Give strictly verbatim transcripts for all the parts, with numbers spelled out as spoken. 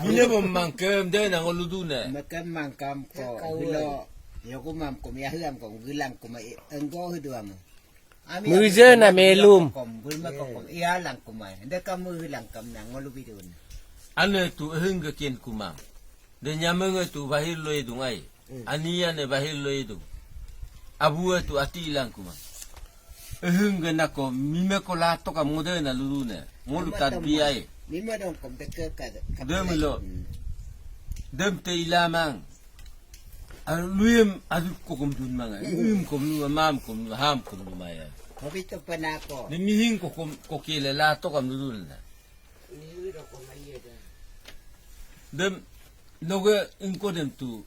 Mine bom mangkem de na ngolu dune. Mekem mangkam ko hilo. Yoku mam kom yahiam kom gilang kom enggo hiduang. Muje na melum. Kom bulma kom iyalang kumai. Deka muhilang kam na ngolu bidun. Ane tu eheng ke kien kumang. De nyamenge tu bahir lo idung ai. Ania ne bahir lo idung. Abue tu ati ilang kumang. Eheng ke nako mime ko lato kam ngode na lulu ne. Ngolu tadbiai. Mime dong kom deke ka. Dem ilo. Dem te ilamang. Anu luyem adu kokom dun manga. Luyem kom lu, mam kom lu, ham kom lu maya. Hobi to penako. Ni mihing kokom kokele lato kam lulu na. Dem noge ingko dem tu.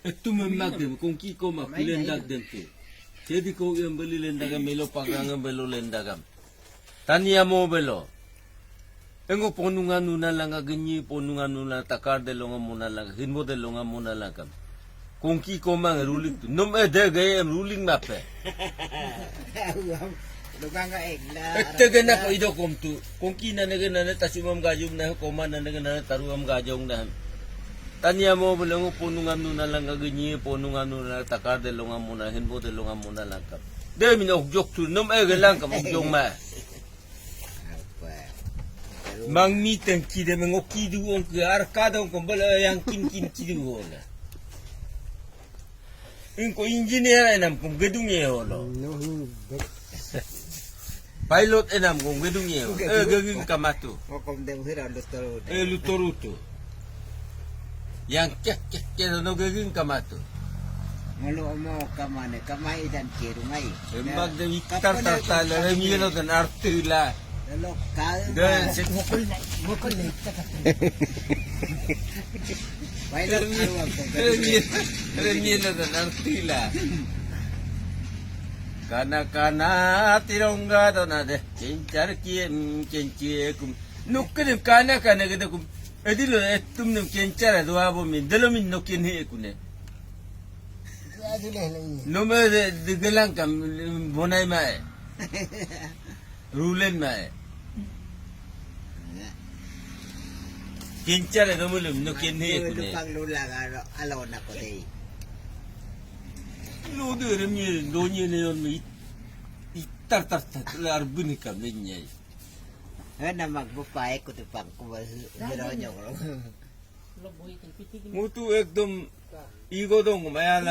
Etum emak dem kongki koma kulendak dem tu. Jadi ko em beli lendagam melo pagang em belo lendagam. Tani amo belo. Engo ponungan nuna langa genyi ponungan nuna takar de longa mona langa hinbo de longa mona langa. Kongki komang ruling tu. Nom e de gaya em ruling mape. Luganga egla. Ete gena ko ido kom tu. Kongki nane gena ne tasumam gajum na koma nane gena ne taruam gajong na. Tani amo belengo ponungam nuna langka genyi ponungam nuna takar de longam mona hinbo de longam mona langka. De min okjok tu nom e gelangka okjong ma. Mangmi tengki de mengoki du ongke arka dong kombel yang kin kin kidu hola. Ingko engineer enam kum gedung ye holo. Pilot enam kum gedung ye holo. Eh, geging kamatu. Kokom dem hira lutoru. Eh, lutoru tu. Yang kek kek kek no geging kamatu. Ngolo omo kamane kamai dan kerumai. Emak de iktar tarta la remielo dan artila. Lelo kal. Dan sek mokol mokol le. Pilot aru apa? Remielo dan artila. Kana kana tirongga dona de. Kencar kiem kencie kum. Nukkenim kana kana gede kum. Edilo etum nem kencar do abo min. Delo min nokin he kune. Nome de gelang kam bonai mae. Rulen mae. Kencar e domulum no ken he kune. Pang lula ga alo na ko dei. Lo de remi donye ne on mi tar tar tar la arbuni kam ne nyai. Hena mak bupa e kutu pang kuba hero nyoro. Mutu ekdom igo dong maya